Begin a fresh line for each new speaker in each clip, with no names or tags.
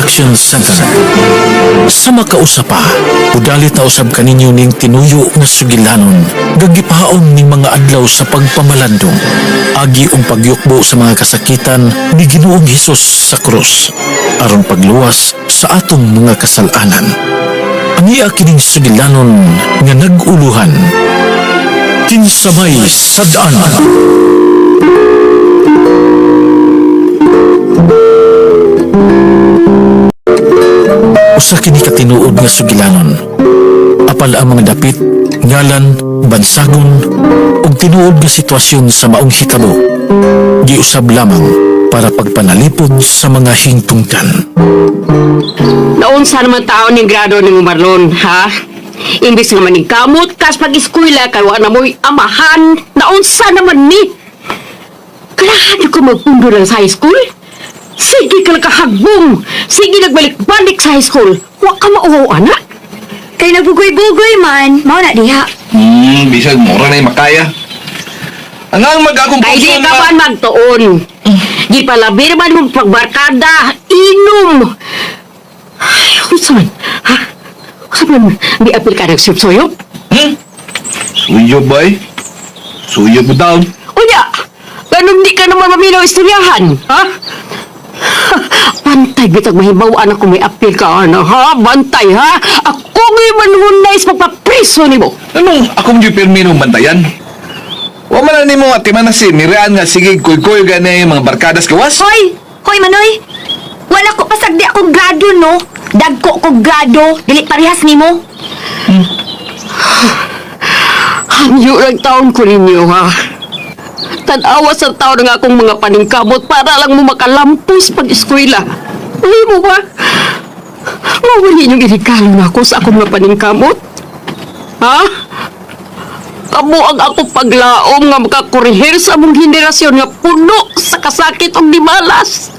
Production Center. Sa makausa pa, udalit na usab kaninyo ning tinuyo nga sugilanon, gagipahaon ning mga adlaw sa pagpamalandong, agi ang pagyukbo sa mga kasakitan ni Ginoong Hesus sa krus, aron pagluwas sa atong mga kasalanan. Ania kining sugilanon nga nag-uluhan, Kinsa May Sad-an. Usa kini ka tinuod nga sugilanon. Apal ang mga dapit, ngalan, bansagon, ug tinuod nga sitwasyon sa maong hitabo. Giusab lamang para pagpanalipod sa mga hingtungtan.
Naunsa naman taon ning grado ni Marlon, ha? Imbis nga maningkamot kas pag-eskwela kay wa na mo'y amahan, naunsa naman ni? Kailangan ko magpundo lang sa high school? Sige ka lang kahagbong! Sige nagbalik-balik sa high school! Wa ka mauwaw, anak!
Kay nagbugoy-bugoy man, mao na diha.
Bisag mura na yung makaya. Ang ang mag-akong
Kay di ka man magtuon. Di palabi naman mong pagbarkada, inom. Ay, unsa man? Ha? Unsa man? Di apil ka nagsuyop-suyop?
Hmm? Suyo ba eh? Suyo mo daw.
Unya, ganun di ka naman maminaw istoryahan, ha? Bantay, bitag mahibaw-an ako may apil ka, ano, ha? Bantay, ha? Ako ngayon manhunay sa pagpapriso ni mo.
Anong akong yung pirminong bantayan? Wa man na nimo atiman na si Mirian nga sige kuy-kuy gani yung mga barkadas gawas.
Hoy, hoy Manoy. Wala ko pasagdi akong grado no. Dagko ko grado, dili parehas nimo.
Hangyo lang taon ko ninyo, ha? Tanawa sa taon ng akong mga paningkamot para lang mo makalampos pag-eskwela. Hindi mo ba? Mawali niyong irigalo na ako sa akong mga paningkamot? Ha? Kamo ang ako paglaom nga makakorehir sa among henerasyon nga puno sa kasakit og dimalas.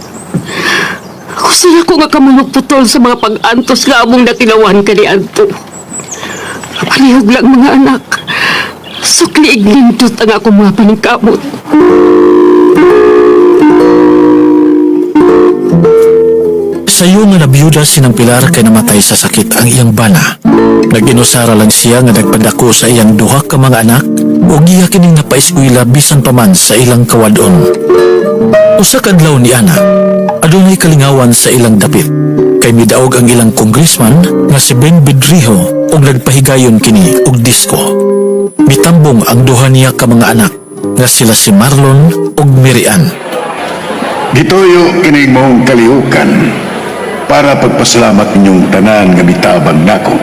Gusto na ko nga kamulog putol sa mga pag-antos nga among natilawan kaniadto. Palihog lang mga anak. Sukli iglindot ang akong mga paningkamot.
Sayo nga nabiyuda sinang Pilar kay namatay sa sakit ang iyang bana. Nag-inusara lang siya nga nagpadako sa iyang duha ka mga anak ug iya kining napaeskwela bisan pa man sa ilang kawadon. Usa ka adlaw ni Ana, adunay kalingawan sa ilang dapit kay midaog ang ilang congressman nga si Ben Bedrijo ug nagpahigayon kini og disko. Mitambong ang duha niya ka mga anak nga sila si Marlon ug Mirian.
Gituyo kining maong kalihukan para pagpasalamat ninyong tanan nga mitabang nako.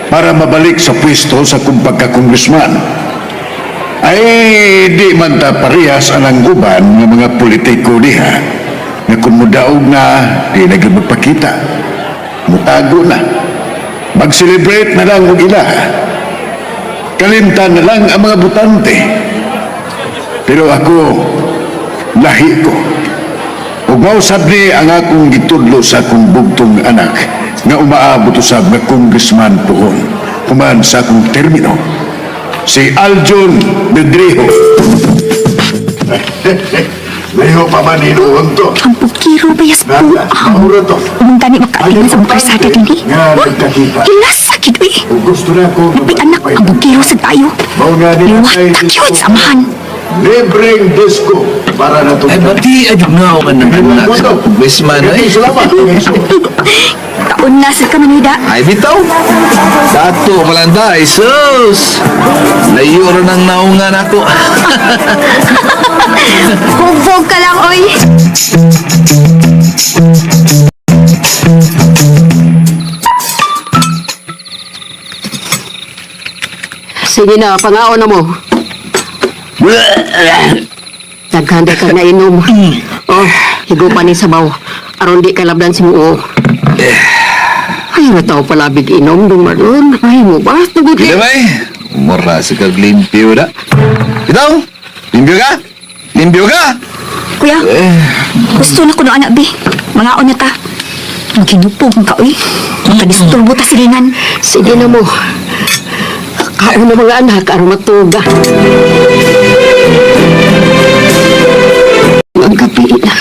Para mabalik sa pwesto sa kong pagkakongresman. Ay di man ta parehas ang uban nga mga politiko diha nga kung mudaog na di na gyud magpakita. Mutago na. Mag-celebrate na lang og ila. Kalimtan na lang ang mga butante. Pero ako, lahi ko. Ug mao sab ni ang akong gitudlo sa akong bugtong anak nga umaabot usab nga congressman puhon human sa akong termino. Si Aljon Bedrijo. Layo pa man hinuon to.
Ang pukiro bayas buang.
Maura to.
Umong gani makaating sa mga kalsada dinhi.
Nga nagkakita.
Kilasa gid uy.
Ug gusto na ko.
Napay anak ang bukiro sa tayo.
Mao nga ni
Liwat cute sa amahan.
Libreng disco para na to.
Ay, bati, ay, nga ako ng anak sa congressman ay.
Salamat.
Taon na sa kamanida.
Ay, bitaw. Dato, malanda, ay, sus. Layo rin ang naungan ako.
Hubog ka lang oy.
Sige na, pangaon na mo. Naghanda ka na inom. Oh, higupan ni sabaw. Aron di ka labdan si Muo. Ay, nga tao palabig inom, dong Marlon. Ay mo ba? Tugod
Gila ba eh? Mura sa kag limpyo na. Bitaw, limpyo ka? Limpyo ka?
Kuya,
Eh,
gusto na ko no anak be. Mangaon na ta. Maginupog ka oy. Makadisturbo ta silingan.
Sige na mo. Kaon na mga anak, aron matuga. Ang gabi na.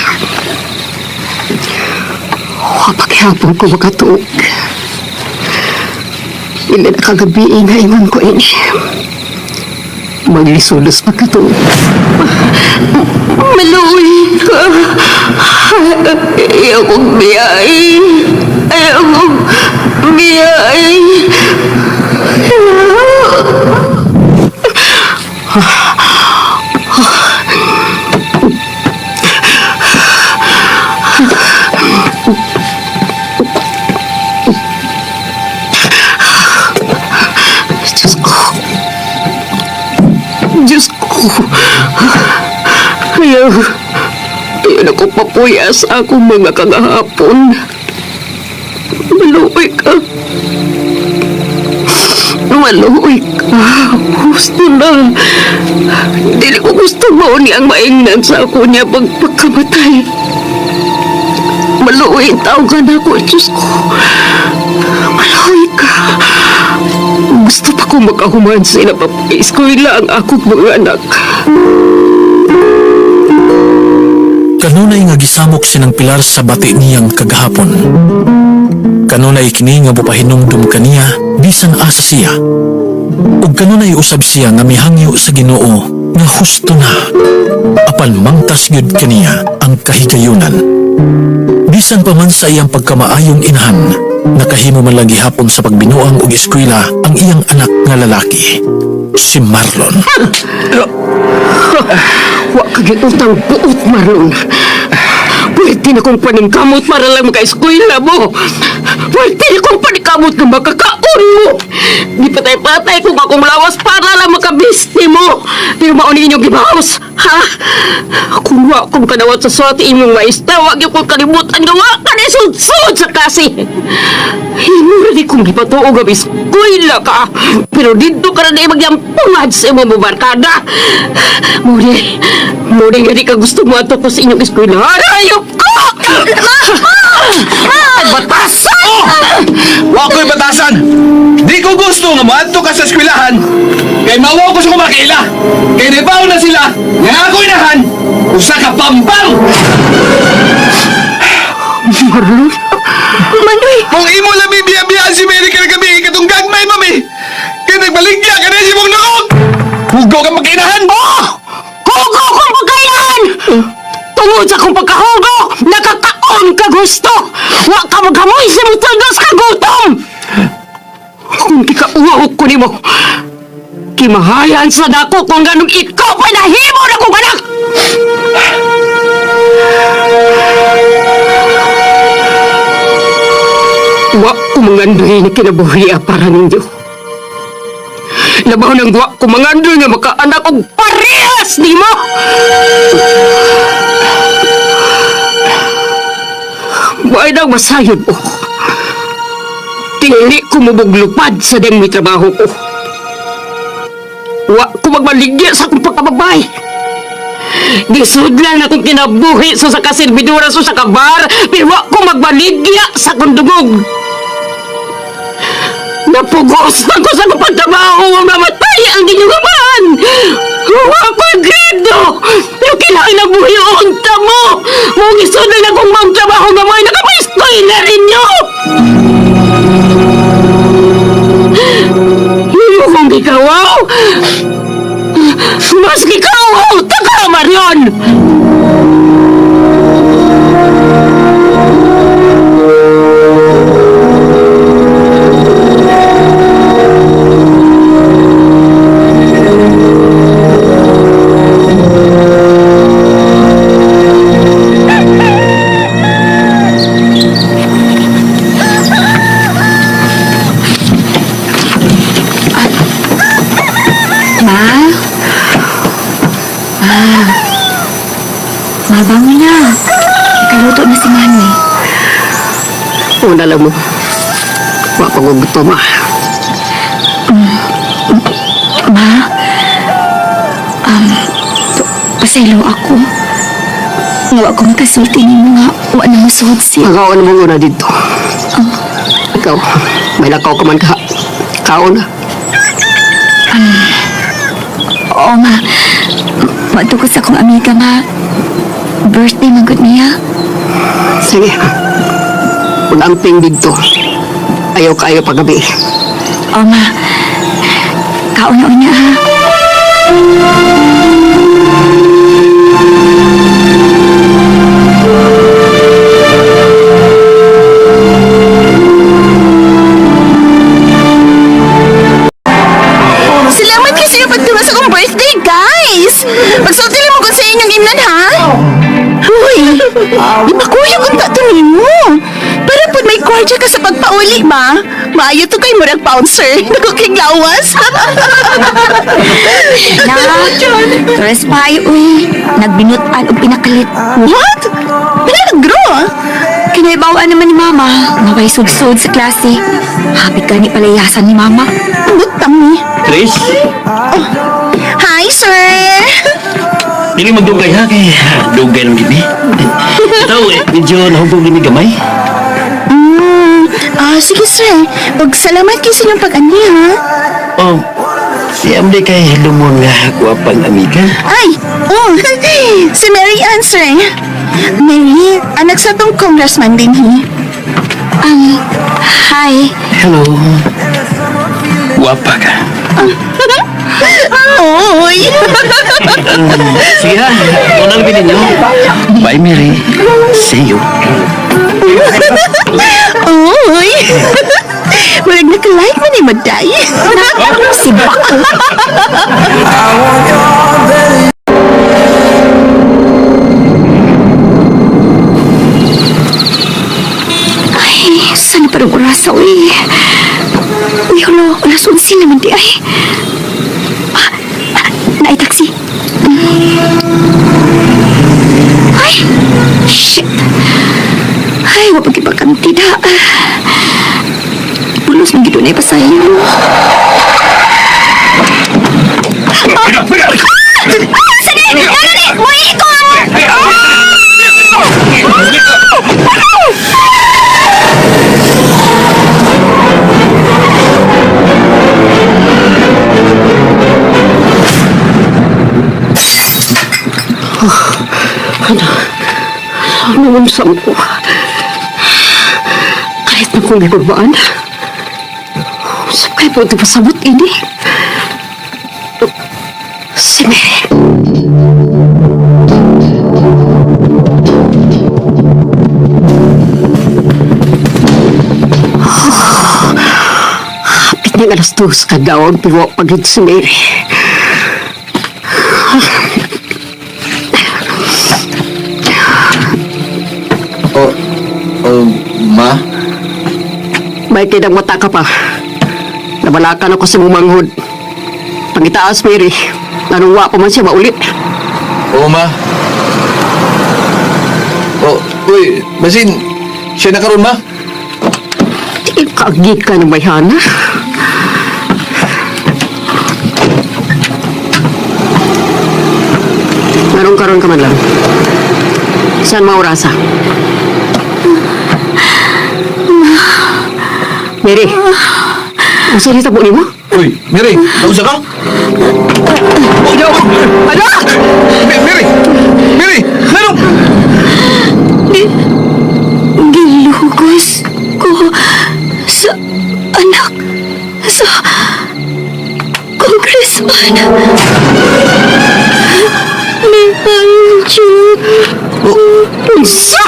Wa paghapon ko makatuog. Ila na kagabi nga ingon ko ini. Maglisulos pagkatuog. Maluoy ka. Ayaw kong biyay. Ayaw kong biyay. Diyos ko. Diyos ko. Ayaw. Ayaw na ko papuya sa akong mga kagahapon. Maluoy ka. Maluoy ka. Gusto na. Dili ko gusto mo ni ang maingnan sa ako niya pagpagkamatay. Maluoy tao ka na ko, Diyos ko. Maluoy ka. Gusto pa ko makahuman sa ila eskwela ang akong mga anak.
Kanunay nga gisamok sinang Pilar sa bati niyang kagahapon. Kanunay kini nga bupahinumdum kaniya bisan asa siya. Ug kanunay usab siya nga mihangyo sa Ginoo nga husto na. Apan mangtas gyud kaniya ang kahigayunan. Bisan pa man sa iyang pagkamaayong inahan, nakahimo man lang gihapon sa pagbinuang og eskwela ang iyang anak nga lalaki, si Marlon.
Wa ka utang buot, Marlon. Pwede na kong paningkamot para lang maka-eskwela mo. Pwede na kong paningkamot na makakaon mo. Di patay-patay kung akong lawas para lang makabisti mo. Pero mauni inyong gibaos, ha? Kung wa kong kanawat sa swati imong maestra, wag yung kong kalimutan nga wa ka ni sudsud sa klase. Himo di kong gipatuo nga eskwela ka. Pero dito ka na di magyampungan sa imong barkada. Muli, muli nga di ka gusto mo ato ko sa inyong eskwela. Ayop ko! Ma! Ma! Batasan!
Oh! Wa ko'y batasan! Di ko gusto nga moadto ka sa eskwelahan kay mawa ko sa kumakila. Kay nibaw na sila nga ako inahan usa ka pambang!
Marlon?
Manoy!
Kung imo lang bibiyabiyaan si Mary kay gabi katong gagmay mami. Kay nagbaligya ka na si mong naog. Hugo ka magkinahan.
Oh! Hugo kong pagkailan! Tungod sa akong pagkahugo, nakakaon ka gusto! Wa ka maghamoy sa mong tulos ka gutom! Kung di ka uwaw ko nimo, kimahayan sa dako kung ganong ikaw pa nahimo na kong anak! Wa ko mangandoy na kinabuhi para ninyo. Labaw nang wa ko mangandoy nga makaanak og parehas nimo! Why nang masayod mo? Dili ko mubuglupad sa deng may trabaho ko. Wa ko magmaligya sa akong pagkababay. Gisudlan akong kinabuhi sa kaservidora sa kabar, pero wa ko magmaligya sa akong dugog. Napugos na ko sa akong pagtrabaho ang namatay ang inyong amahan. Wa ko agredo. Pero kailangan na buhi unta mo. Mong isudlan akong maong trabaho nga mo'y nakapaistoy na rin nyo. Hindi kong gikawaw. Mas gikawaw, taka, Marion!
Ma? Ma? Ma, bangon na. Ikaluto na si Manoy.
Una lang mo. Wa pa ko gutom, ah.
Ma? Pasaylo ako. Nga wa ko makasulti nimo nga wa na mosuod si.
Magaon mo muna dito. Ikaw, may lakaw ka man ka. Kaon na.
Oo, ma. Maadto ko sa akong amiga, ma. Birthday man gud niya.
Sige. Mag-amping dito. Ayaw kaayo pagabi.
O, ma. Kaon na unya, ha?
Salamat kasi yung pagtuma sa kong birthday, guys! Magsulti lang mo kung sa inyong imnan, ha? Uy, ipakuyog ang tato nimo. Para pud may kwarta ka sa pagpauli ba? Maayo to kay murag bouncer. Nakuking lawas.
Na, stress pa ay, uy. Nagbinutan og pinakalit.
What? Pinagro?
Kinaibawan naman ni Mama. Naway sudsud sa klase. Hapit gani palayasan ni Mama.
Butang ni.
Chris,
Hi, sir!
dili magdugay ha kay dugay lang gini. Ito eh, medyo nahubog gini gamay.
Sige, sir. Ug salamat kay sa inyong pag-ani, ha?
Oh, si Amde kay lumon nga gwapang amiga.
Ay, oh, si Mary Ann, sir. Mary, anak sa tong congressman din, he.
Hi.
Hello. Gwapa ka.
Oy!
Sige ha, unang bilin ninyo. Bye, Mary. See you.
Oy! Murag nakalike man ni Maday.
Si Bako. Ay, sana parang orasa, uy. Uy, hulo, alas 11 naman di ay. Ah, ah, naay taxi. Ay, shit. Ay, wapag ibakanti na. Pulos ng gito na ipasayo.
Sali! Ano ni? Muhi ko!
Ano? Ano ang ko? Kahit na kong gigurbaan. Sa kay po, di ba sabot ini? Si Mary. Hapit niyang 2:00 kadawag, pero pagid si Mary.
Oh, oh, ma?
May kinang mata ka pa. Nabalakan ako sa mumanghod. Pangitaas, Mary. Anong wa pa man siya maulit.
Oo, ma. Oh, uy, basin, siya na karon, ma?
Di kaagi ka ng bayhana. Meron karon ka man lang. Saan maurasa? Mary, unsa ni tabo nimo?
Uy, Mary, nausa ka? Oh, yaw!
Anak!
Mary! Mary! Meron!
Gilugos ko sa anak sa congressman ni Aljun.
Unsa?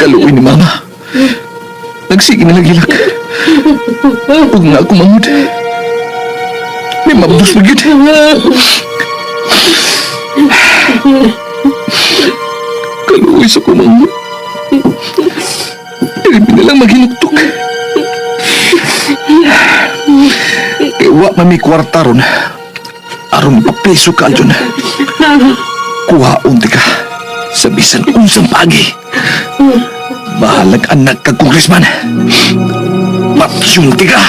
Kaluoy ni Mama. Nagsige na lagilak. Huwag na ako mangod. May mabdos na gyud. Kaluoy sa kumangod. Dili na lang maghinuktok. Kay wa man may kwarta ron. Aron papeso ka, Aljon. Kuha unti ka sa bisan unsang pagi. Bahalag anak ka, congressman. Patsyon ka.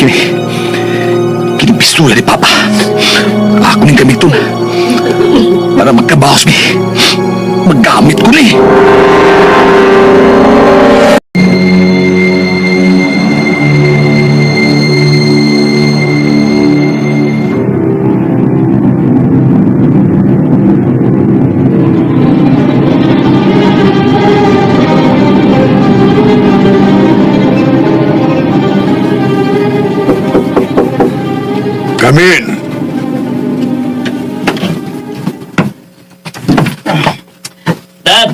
Kini, kini pistola ni Papa. Ako ning gamiton. Para magkabaos mi. Maggamit ko ni.
Come in.
Dad!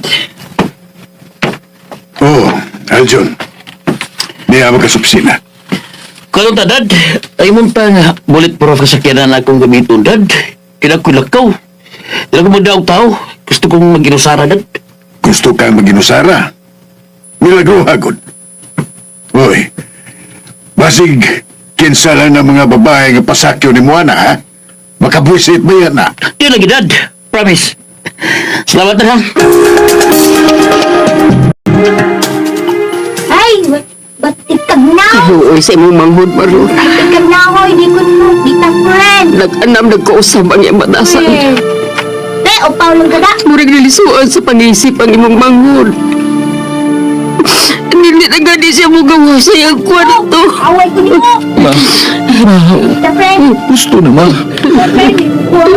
Oh, Aljon. Niya mo ka sa opisina.
Karon ta, Dad. Ay mong tang bulletproof kasakyanan akong gamiton, Dad. Kinakulakaw. Dili ko magdaog tao. Gusto kong mag-inusara, Dad.
Gusto kang maginusara. Milagro hagod. Hoy, basig kinsa lang ng mga babae nga pasakyo ni Moana, ha? Makabwisit ba yan, ha?
Di lagi, Dad. Promise. Salamat na lang.
Ay, ba't ikag na?
Luoy sa imong manghod, Marlon.
Ikag na ako, hindi ko mo kita friend.
Nag-anam, nagkausap ang iyang batasan.
Te, o Paulo ka na.
Murag nilisuan sa pangisip ang imong manghod. Dili na gani siya mo gawa sa iyang kwarto.
Away ko nimo.
Ma,
Kita friend.
gusto na ma.
Kita friend.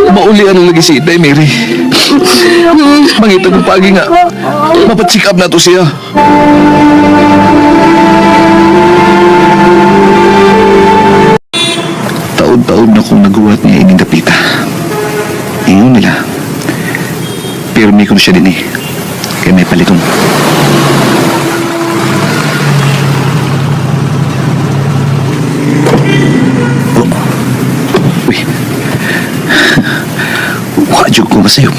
Maulian na lagi si Itay, Mary. Mangita kong paagi nga. Mapacheck up na to siya. Taon-taon na kong nagulat niya ining dapita. Ingon nila. Pirmi ko na siya din eh. Kaya may palitong. Oh. Uy. Wa jud ko masayop.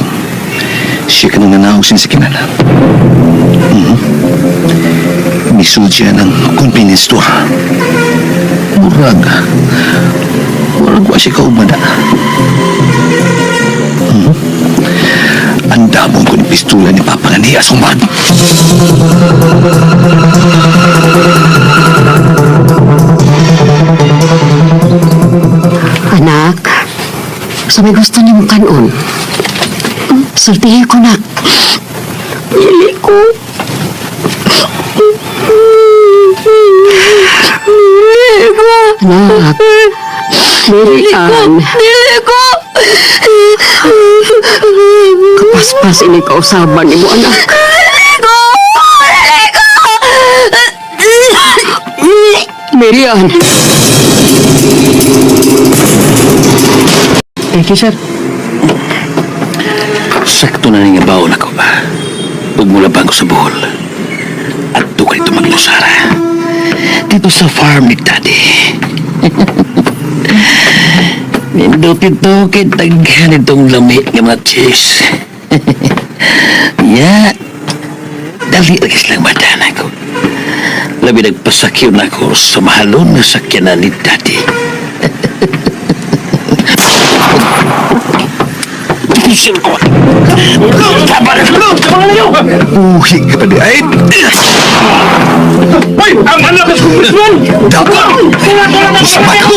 Siya ka nang nanahog sin sikinan. Misud siya ng convenience store. Murag. Murag wa siya kaumana. Ang damong ko ng pistola ni Papa nga niya sumad.
Anak, sa may gusto niyong kanon, sultihin ko na. Dili ko. Dili ko. Anak, Mary Ann.
Dili ko.
Kapaspas ini kausaban ni mo, anak.
Dili ko. Dili ko.
Mary Ann.
Thank you, sir. Sakto na nga baon ako ba? Ug mula ko sa Bohol. At tukay ito mag-inusara. Dito sa farm ni Daddy. Nindot ito kay taghan itong lami ng mga chicks. Ya. Dali lagi silang madana ko. Labi nagpasakyo na ako sa mahalon na sakyanan ni Daddy.
Buhi ka pa di ay.
Hoy! Ang anak ng congressman!
Dapat! Sabat ko!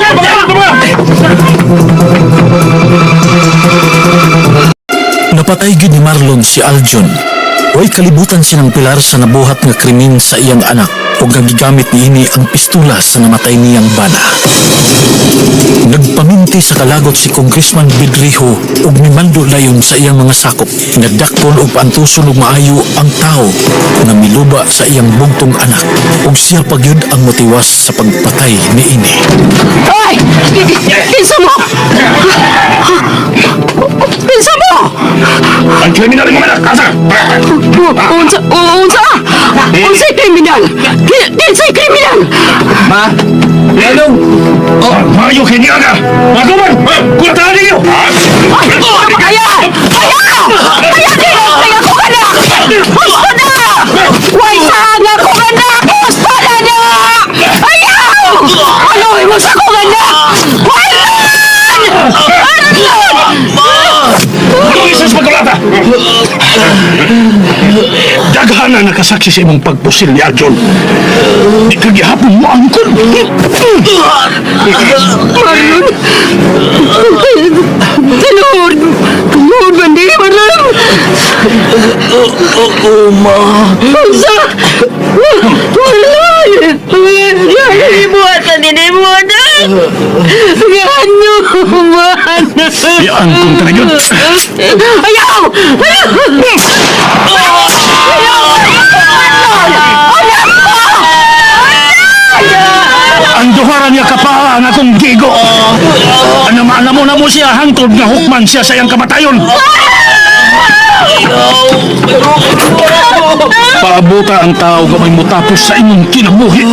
Napatay gyud ni Marlon si Aljon. Way kalibutan sinang Pilar sa nabuhat nga krimen sa iyang anak ug nga gigamit niini ang pistula sa namatay niyang bana. Nagpaminti sa kalagot si Congressman Bidriho ug mimando layon sa iyang mga sakop. Nagdakpon og paantuson og maayo ang tao nga miluba sa iyang bugtong anak ug siya pa gyud ang motiwas sa pagpatay niini.
Ay! Kinsa mo! Kinsa mo!
Ang kriminal mo anak, asa?
Unsa? Unsa? Unsay kriminal? Kinsay kriminal?
Ma! Anong?
Oh, Mayo kay niya ka! Maguman! Kulataan ninyo!
Ay! Kaya! Kaya! Kaya! Kaya ko ka na! Gusto na! Way sanga ko ka na! Gusto na na! Ayaw! Ano mo sa ko ka na? Marlon! Marlon!
Luis Magulata! Daghan na nakasaksi sa imong pagpusil ni Arjun. Di ka gihapon mo angkon.
Marlon! Lord! Lord, bandi, Marlon!
Oo, ma.
Unsa? Marlon! Ibuhatan din ibuhatan! Gano man!
Iangkon ka na yun.
Ayaw! Ayaw! Ayaw!
Ang
Duha ra niya kapaa ang akong gigo. Ano maana mo na mo siya hangtod nga hukman siya sa iyang kamatayon. Paabuta ang tao gamay mo tapos sa imong kinabuhi.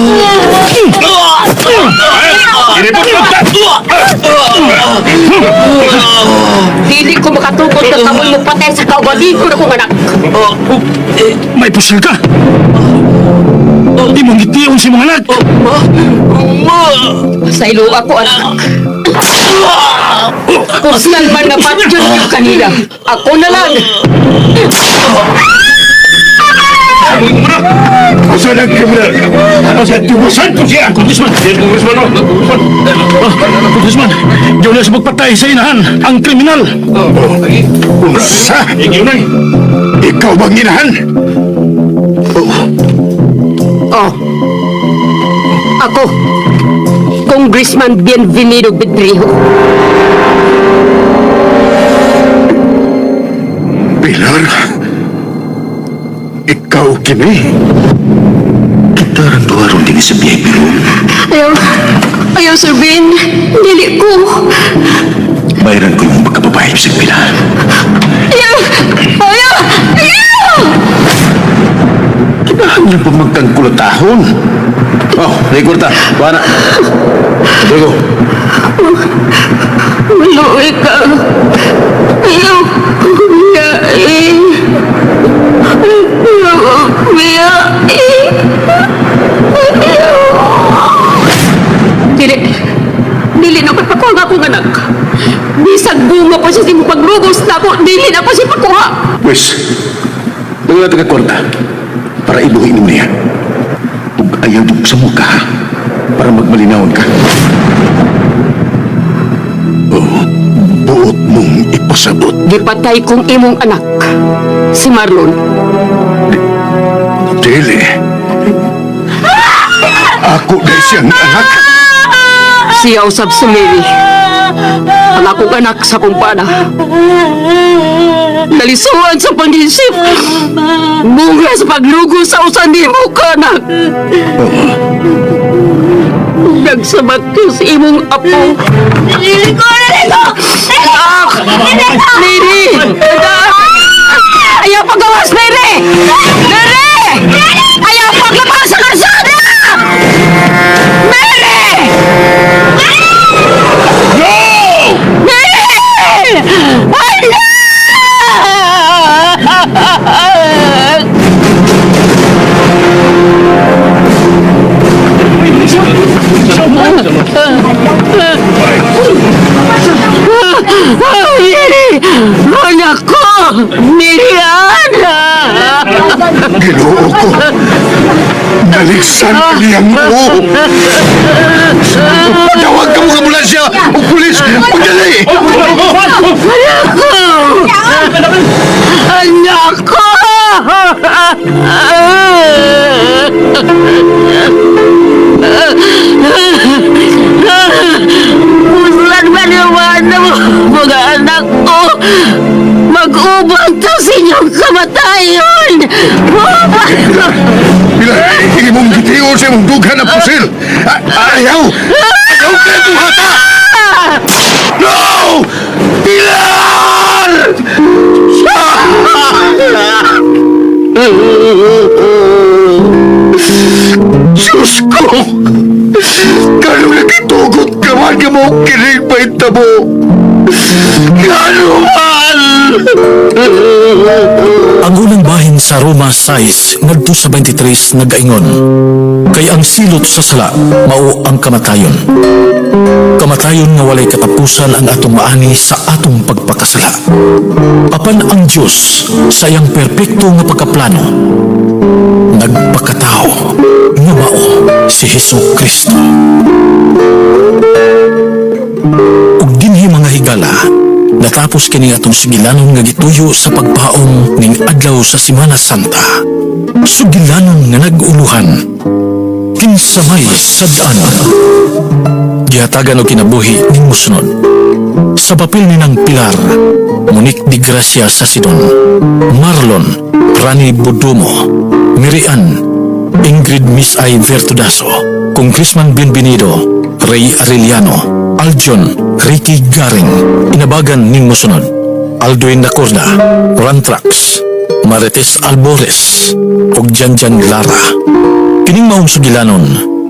Dili ko makatugot na kamoy mo patay sa kaugalingon ko na kong anak.
May pusil ka! Imong gitiyon si mga anak!
Sa ilo ako, anak. Kusgan man nga patyon yung kanila. Ako na lang.
Asa ng kriminal? Asa tubusan ko siya!
Congressman! Congressman! Congressman! Diyo na sa magpatay sa inahan! Ang kriminal!
Unsa? Ikaw bang inahan?
Oh. Ako. Congressman Bienvenido Bedrijo.
Pilar, ikaw kini?
Kita rang duha ron dinhi sa VIP room.
Ayaw. Ayaw, Sir Ben. Dili ko.
Bayaran ko yung pagkababae sa Pilar.
Ayaw! Ayaw! Ayaw!
Kinahanglan pa magkangkulatahon. Oh, rekorta. Wala. Rodrigo.
Maluwi ka. Ayaw. Biyae. Ayaw. Biyae. Ayaw. Dili. Dili na pakuha nga akong anak. Bisag bunga pa siya sa imong pagrugos na ako. Dili na pa siya pakuha.
Pwes, dala ka kwarta para ibuhin mo niya. Ug ayaw dug sa mukha ha, para magmalinawon ka. Oh, buot mong ipasabot.
Gipatay kong imong anak. Si Marlon.
Dili. Ako dahil siyang anak.
Siya usab si Mary. Ang akong anak sa kumpana. Nalisuan sa pag-isip. Bunga sa paglugo sa usan ni mo ka, anak. Nagsabat ko sa imong apo. Liliko! Liliko! Anak! Mary! Anak! Ayaw pagawas, Mary! Mary! Ayaw paglabas sa kalsada! Mary!
No!
Mary! Anak! Mary! Anak ko! Mary, anak!
Ginoo ko. Naligsan niyang mo. Patawag ka mo ka mula siya o pulis. Pagdali!
Anak ko! Puslan ba naman ang mga anak ko? Mag-ubang to sa inyong kamatayon! Ubang!
Bila, imong gitiyo sa imong dughan ang pusil. Ayaw! Ayaw ka duhata! No! Pilar! Diyos ko! Kano nakitugot ka man ka mo kinig pa mo? Kano man!
Ang unang bahin sa Roma 6 ngadto sa 23 nagaingon, kay ang silot sa sala mao ang kamatayon. Kamatayon nga walay katapusan ang atong maani sa atong pagpakasala. Apan ang Dios sa iyang perpekto nga pagkaplano nagpakatao nga mao si Hesus Kristo. Ug dinhi mga higala, natapos kini atong sugilanon nga gituyo sa pagpaong ning adlaw sa Simana Santa. Sugilanon nga nag-uluhan, kinsa may sad-an. Gihatagan og kinabuhi ning musunod. Sa papel ni ng Pilar, Monique de Gracia sa Sidon, Marlon, Rani Budumo, Mirian, Ingrid Miss I. Vertudaso, Congressman Bienvenido, Ray Arellano, Aljon, Ricky Garing, Inabagan ning mosunod, Alduin Nacorda, Rantrax, Marites Albores, ug Janjan Lara. Kining maong sugilanon,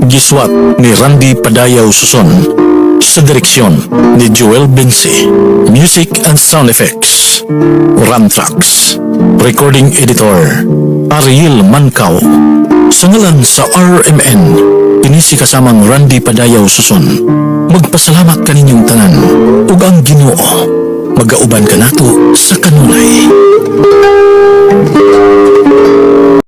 giswat ni Randy Padayaw Suson, sa direksyon ni Joel Bensi. Music and sound effects, Rantrax. Recording editor, Ariel Mancao. Sa ngalan sa RMN, kini si kasamang Randy Padayaw Suson. Magpasalamat kaninyong tanan ug ang Ginoo magauban kanato sa kanunay.